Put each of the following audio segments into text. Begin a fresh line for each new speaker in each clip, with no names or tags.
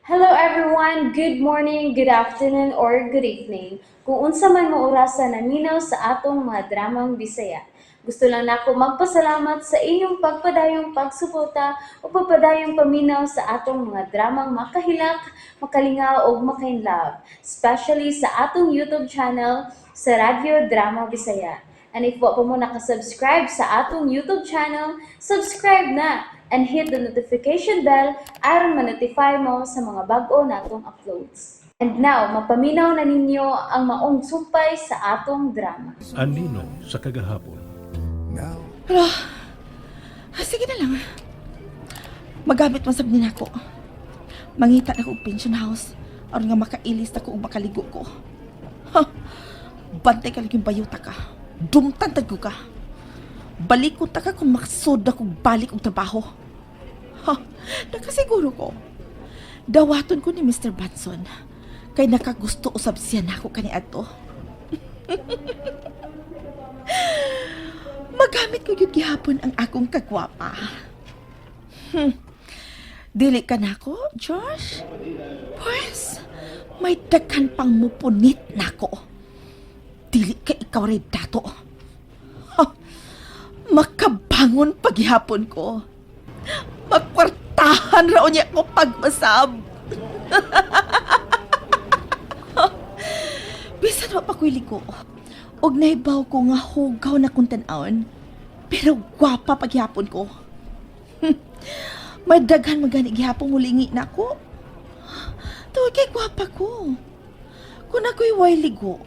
Hello everyone! Good morning, good afternoon, or good evening. Kung unsa man mo orasa naminaw sa atong mga dramang Bisaya. Gusto lang nako magpasalamat sa inyong pagpadayong pagsuporta o pagpadayong paminaw sa atong mga dramang makahilak, makalingaw ug makainlove, especially sa atong YouTube channel sa Radyo Drama Bisaya. And if wa pa mo nakasubscribe sa atong YouTube channel, subscribe na and hit the notification bell aron ma-notify mo sa mga bag-o natong uploads. And now, mapaminaw na ninyo ang maong sumpay sa atong drama.
Anino sa kagahapon.
Pero, sige na lang. Magamit man sab ni nako. Mangita na ko og pension house aron nga makailis na ko ug makaligo ko. Ha, bantay ka lang yung bayuta ka. Dumtan tag ko ka. Balikon ta ka kung makasod na kong balik og trabaho. Ha, nakasiguro ko. Dawaton ko ni Mr. Banson. Kay nakagusto usab siya nako kaniadto. Magamit ko yun gihapon ang akong kagwapa. Dili ka nako, Josh? Pues, may daghan pang mupunit nako. Dili ka ikaw rin dato. Ha, makabangon paghihapon ko. Magkwartahan raw niya ko pagmasab. Bisan wa pa ko'y ligo. Og nahibaw ko nga hugaw na kong tan-awon. Pero gwapa paghihapon ko. May daghan magani gihapon mulingi na ako. Tuod kay gwapa ko. Kung ako'y way ligo,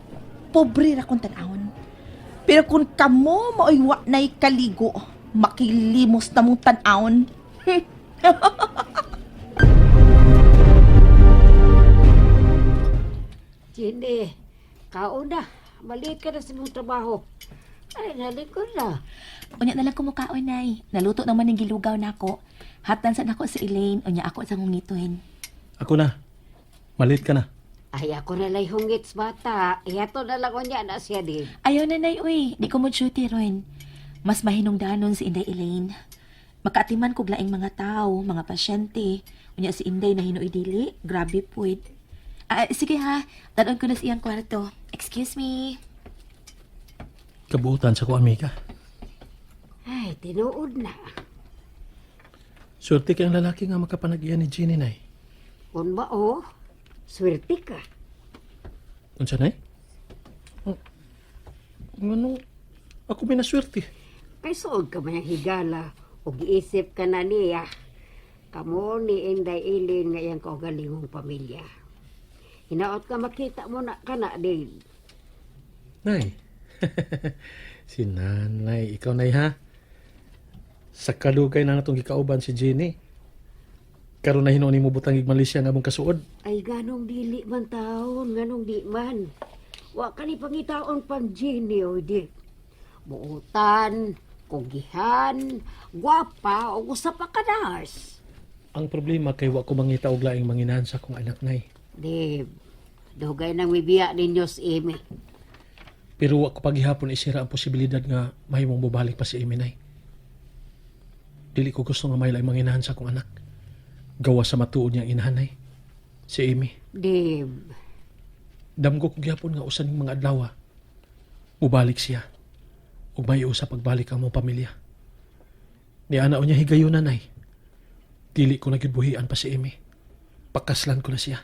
pobre ra kong tan-awon. Pero kung kamo mao'y wa na'y kaligo, makilimos na mong tan-awon.
Jenny, kaon na. Maliit ka na sa mong trabaho. Ay, nalikod na.
Unya na lang kumukaon, Nay. Naluto naman ng gilugaw nako. Hatan sa nako si Elaine, unya ako sa ngungituhin.
Ako na. Malit ka na.
Ay, ako na lay hungit sa bata. Ihato na lang unya na siya din.
Ayaw na, Nay, uy. Di ko mo duty ron. Mas mahinungdanon si Inday Elaine. Makaatiman kog laing mga tao, mga pasyente. Unya si Inday na hinuoy dili. Grabe puwid. Ah, sige ha. Tanon ko na sa iyang kwarto. Excuse me.
Kabuutan sa ko, amiga.
Ay, tinuod na.
Swerte kay ang lalaki nga makapanag-iya ni Jenny, Nay.
Kung mao, swerte ka.
Unsa, Nay? Oh, Ngano? Ako may naswerte.
Kay suod ka man yung higala o giisip ka na niya. Kamo ni Inday Ilin nga iyang kaugalingong pamilya. Hinaot ka makita mo na ka na din.
Nay. Si nanay, ikaw, Nay, ha? Sa kalugay na natong gikauban si Jenny. Karon na hinuon nimo butang ig Malaysia nga among kasuod.
Ay, ganong dili man taon, ganong di man. Wa ka ni pangitaon pang Jenny, oy di. Buutan, kugihan, gwapa, o usa pa ka nurse.
Ang problema kay wa ko mangita og laing manginahan sa akong anak, Nay.
Di, dugay nang mibiya ninyo si Amy.
Pero wa ko paghihapon isira ang posibilidad nga mahimong mobalik pa si Amy, Nay. Dili ko gusto nga may laing manginahan sa akong anak. Gawa sa matuod niyang inahan, Nay. Si Amy.
Di,
Damgo ko gihapon nga usa ning mga adlaw. Mubalik siya. Ug may usa pagbalik ang mong pamilya. Ni ana niya higayon na, Nay. Dili ko na gyud buhian pa si Amy. Pakaslan ko na siya.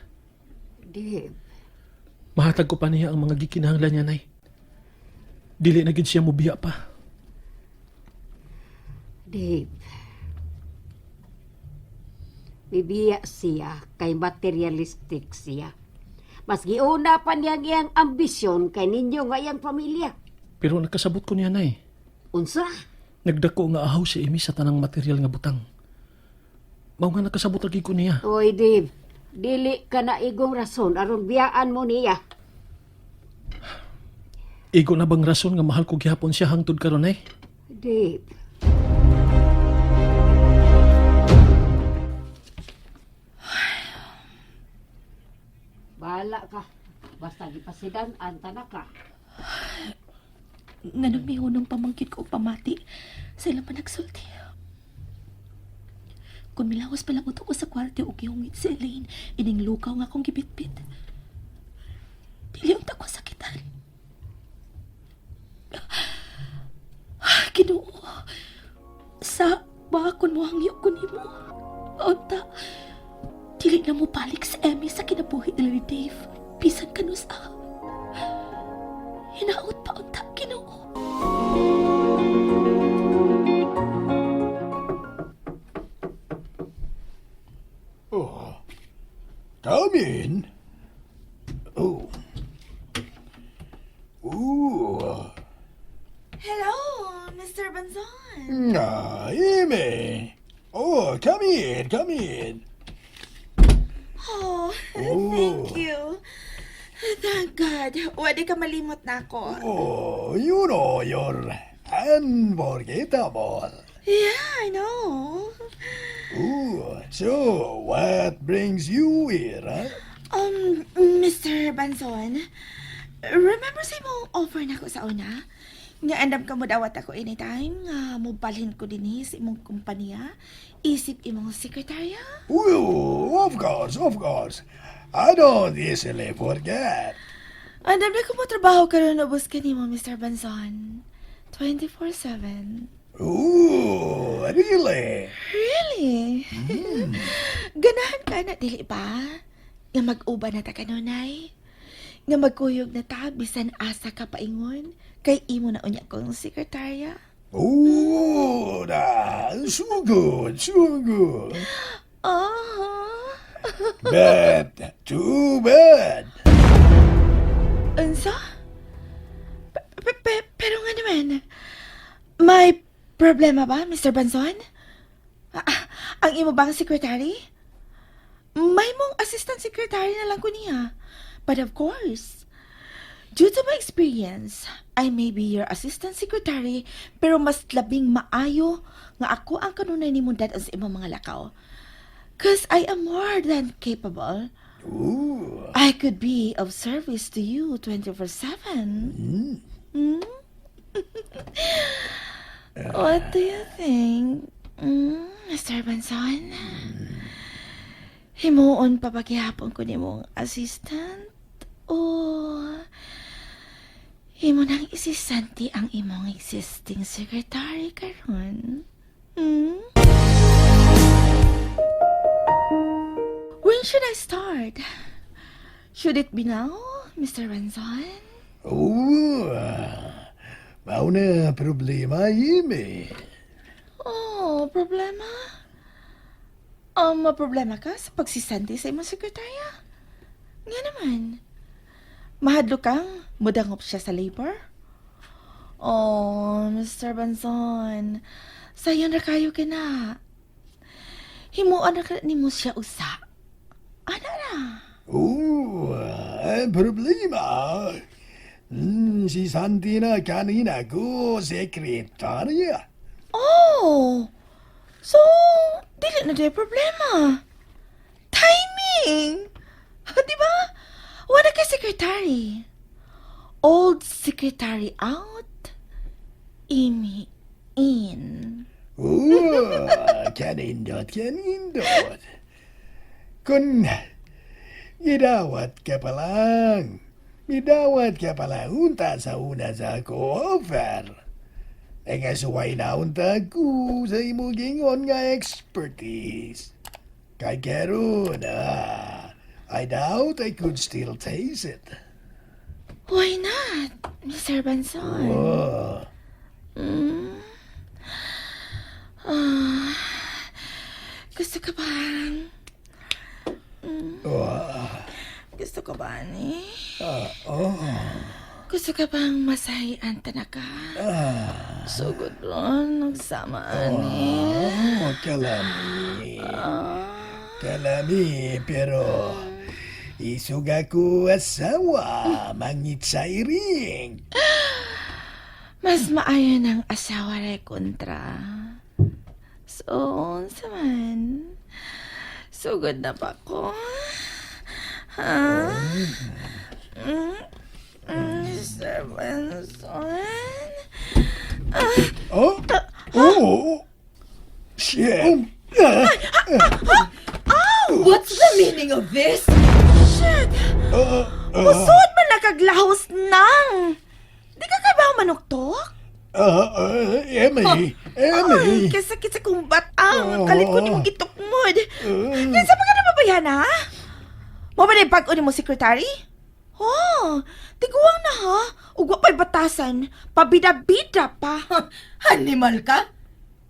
di,
Mahatag ko pa niya ang mga gikinahanglan niya, Nay. Dili na gyud siya mubiya pa.
di. Bibiya siya kay materialistic siya. Mas giuna pa niya ang iyang ambisyon kay ninyo nga iyang pamilya.
Pero nakasabot ko niya, Nay.
Unsa?
Nagdako nga ahaw si Amy sa tanang material nga butang. Mao nga nakasabot lagi ko niya.
Oy, Dave, dili ka na igong rason aron biyaan mo niya.
Igo na bang rason nga mahal ko gihapon siya hangtod karon, Nay?
Dave. Bahala ka. Basta gipasidan, anta na ka.
Nganong may hunong pamangkit ko og pamati sa ilang panagsulti. Kung milawas pa lang utok ko sa kwarto og gihungit si Elaine, ining lukaw nga akong gibitbit. Dili unta ko sakitan. Ah, Ginoo. Sa ba kun mohangyo ko nimo. Unta. Dili na mo balik si Emmy sa kinabuhi nila ni Dave. Bisan kanus ah. Hinaot pa unta, Ginoo.
Oh. Come in. Oh. Ooh.
Hello, Mr. Banzon.
Ah, Amy. Oh, come in, come in.
Oh,
Oh.
thank you. Thank God. Wadi ka malimot na ako.
Oh, you know you're unforgettable.
Yeah, I know.
Ooh, so what brings you here, huh?
Mr. Banzon, remember sa imong offer na ko sa una? Nga andam ka mo dawat ako anytime nga mobalhin ko dinhi sa imong kumpanya, isip imong sekretarya.
Ooh, of course, of course. I don't easily forget.
Andam na ko mo trabaho karon ubos kanimo, Mr. Banzon. 24/7.
Ooh, really?
Really? Ganahan ka na, dili ba? Nga mag-uba na ta kanunay? Nga magkuyog na ta, bisan asa ka paingon? Kay imo na unya kong sekretarya?
Ooh, nah, so good, so good.
Oh.
But too bad.
Unsa? Pero nga naman, may problema ba, Mr. Banzon? Ah, ang imo bang secretary? May mong assistant secretary na lang ko niya. But of course, due to my experience, I may be your assistant secretary, pero mas labing maayo nga ako ang kanunay ni dad sa imong mga lakaw. 'Cause I am more than capable.
Ooh,
I could be of service to you 24/7. Hmm? What do you think, Mr. Banson? Himuon pa ba gihapon ko nimong assistant? O imo nang isisanti ang imong existing secretary karon? Hmm? When should I start? Should it be now, Mr. Banson?
Ooh, mao na problema, Amy.
Oh, problema? Problema ka sa pagsisanti sa imong sekretarya? Nga naman. Mahadlo kang mudangop siya sa labor? Oh, Mr. Banson, sayon ra kayo kina. Himuon ra ka nimo siya usa. Ana ra.
Ooh, ang problema. Si Santina kanina ko sekretarya.
Oh, so, dili na day problema. Timing! Di ba? Wala ka secretary. Old secretary out, Amy in.
Ooh, kanindot, kanindot. Kung gidawat ka pa lang, gidawat ka pa lang unta sa una sa ako offer. Nagasuway na unta ko sa imong gingon nga expertise. Kay karon, ah, I doubt I could still taste it.
Why not, Mr. Banson?
Oh,
Ah, gusto ka ba?
Oh,
Gusto ka ba, ni?
ah, oh.
Gusto ka bang masahian tanaka?
Ah,
Sugod ron, nagsama, ani.
oh, kalami. Kalami, pero isuga ko asawa, mangit sa iring.
Mas maayo ng asawa re kontra. So, unsa man? Sugod na ba ko? Ha? Mr. Benson?
Oh? Oh! Shit!
What's the meaning of this?
Shit! Musod man nakaglahos nang! Di ka kabaw manuktok?
Emmy, Emmy.
Ay, kasakit sa kong batang. Ang kalit ko ni mong gitukmod. Kinsa pa ka na mabayan, ha? Mo ba na yung ni mo, sekretary? Oh, tiguang na ha. Ugwa pa'y batasan. Pabida-bida pa.
Animal ka?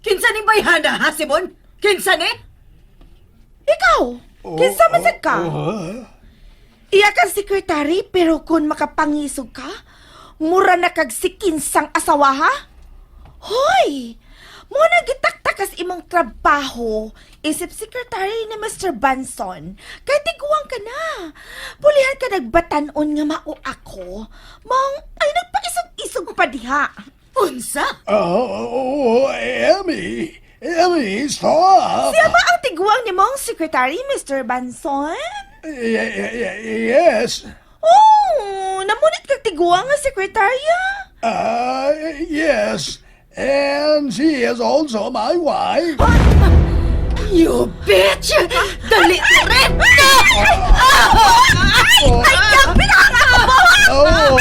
Kinsa ni bayhana ha, Simon? Kinsa ni?
Ikaw, kinsa man sad ka?
Oh,
Iya kang sekretary, pero kung makapangisog ka, mura na kag sikinsang asawa, ha? Hoy! Mo na gitaktakas imong trabaho isip sekretary ni Mr. Banson. Kay tiguang ka na. Pulihan ka nagbatan-on nga mao ako. Maong ay nagpaisog-isog pa diha.
Unsa?
Oh, Emmy, Emmy, stop.
Siya ba ang tiguang ni mong sekretary, Mr. Banson?
Yes.
Oh, namunit kag tiguang nga sekretarya.
Yes. And she is also my wife.
You bitch! Dali rin!
Ay, ay, gabi na ang ako!
Oh.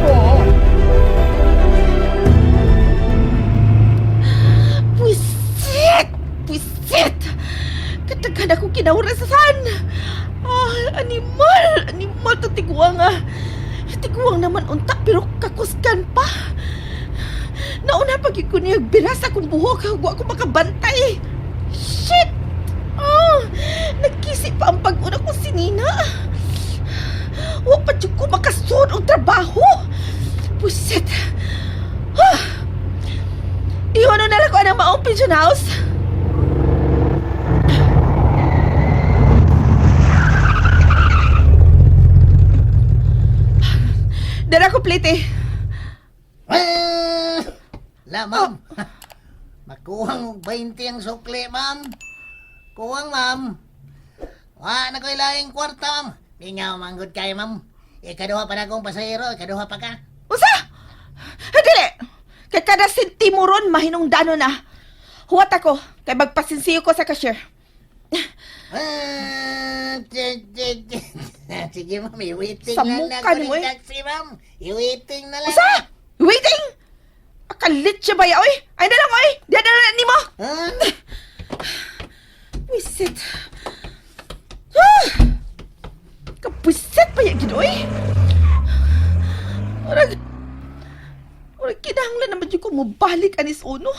Oh.
Pusit! Pusit! Kataghan ako kinahurasan! Ah, animal! Animal to tiguang ah! Tiguang naman unta pero kakusgan pa! Nauna pag ko niya biras akong buhok, wa ko makabantay! Shit! Ah, nagkisi pa ang pag-una ko si Nina. Wa pa jud ko makasud og trabaho. Pusit! Ah! Ihono na lang ko anang maong pension house. Dara ko plate eh.
Ah, La, ma'am. Makuhang og 20 ang sukli, ma'am. Kuwang, ma'am. Wa na ko'y laing kwarta, ma'am. Mingaw, manggod kayo, ma'am. Ikaduha pa na akong pasahero. Ikaduha pa ka.
Usa! Ah, dili! Kay kada sentimo ron, mahinungdano na. Huwat ako, kay magpasinsiyo ko sa cashier.
Ah, tse, tse, tse. Sige, ma'am. I-waiting
Sa
na lang
mukha
ako
ni mo,
ng
eh.
taxi, ma'am. I-waiting na lang.
Usa! Waiting! Akalit siya ba ya, oy? Ay na lang, oy! Diyan na lang nimo!
Ah,
Pusit. Ah! Kapusit pa ya, gid, oy! Murag... Murag kinahanglan naman jud ko mobalik anis uno.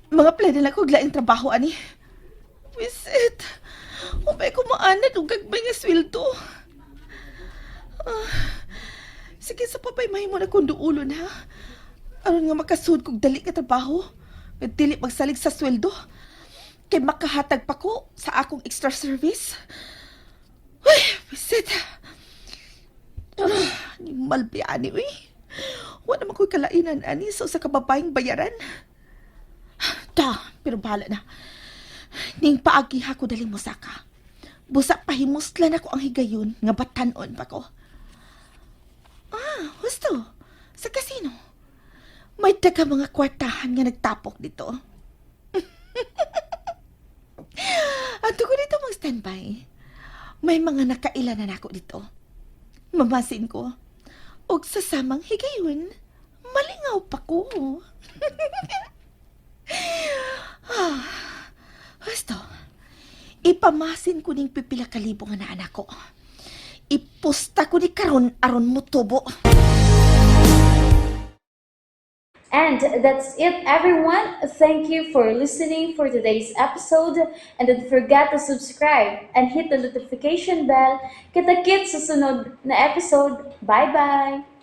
Mga plano lang ko laing trabaho ani. Pusit. Umpay ko maanad og gagmay nga sweldo. Ah, sige sa papay mahimo na kong duulon ha. Aron nga makasud kog dali nga trabaho. Nga dili magsalig sa sweldo. Kay makahatag pa ko sa akong extra service. Uy, pusit. Ah, animal ba ani uy. Wa naman ko'y kalainan ani sa usa ka babaeng bayaran. Ta, pero bahala na. Ning paagi ha ko dali mosaka. Busa pahimuslan ako ang higayon nga batanon pa ko. Ah, husto. Sa kasino. May taga mga kwartahan nga nagtapok dito. Ato ko dito mag-standby. May mga nakaila na nako dito. Mamasin ko. Og sa samang higayon, malingaw pa ko. Ah, husto. Ipamasin ko ning pipila kalibo nga naanak ko. Ipusta ko ni karon aron mutubo.
And that's it, everyone. Thank you for listening for today's episode. And don't forget to subscribe and hit the notification bell. Kita-kits sa sunod na episode. Bye-bye!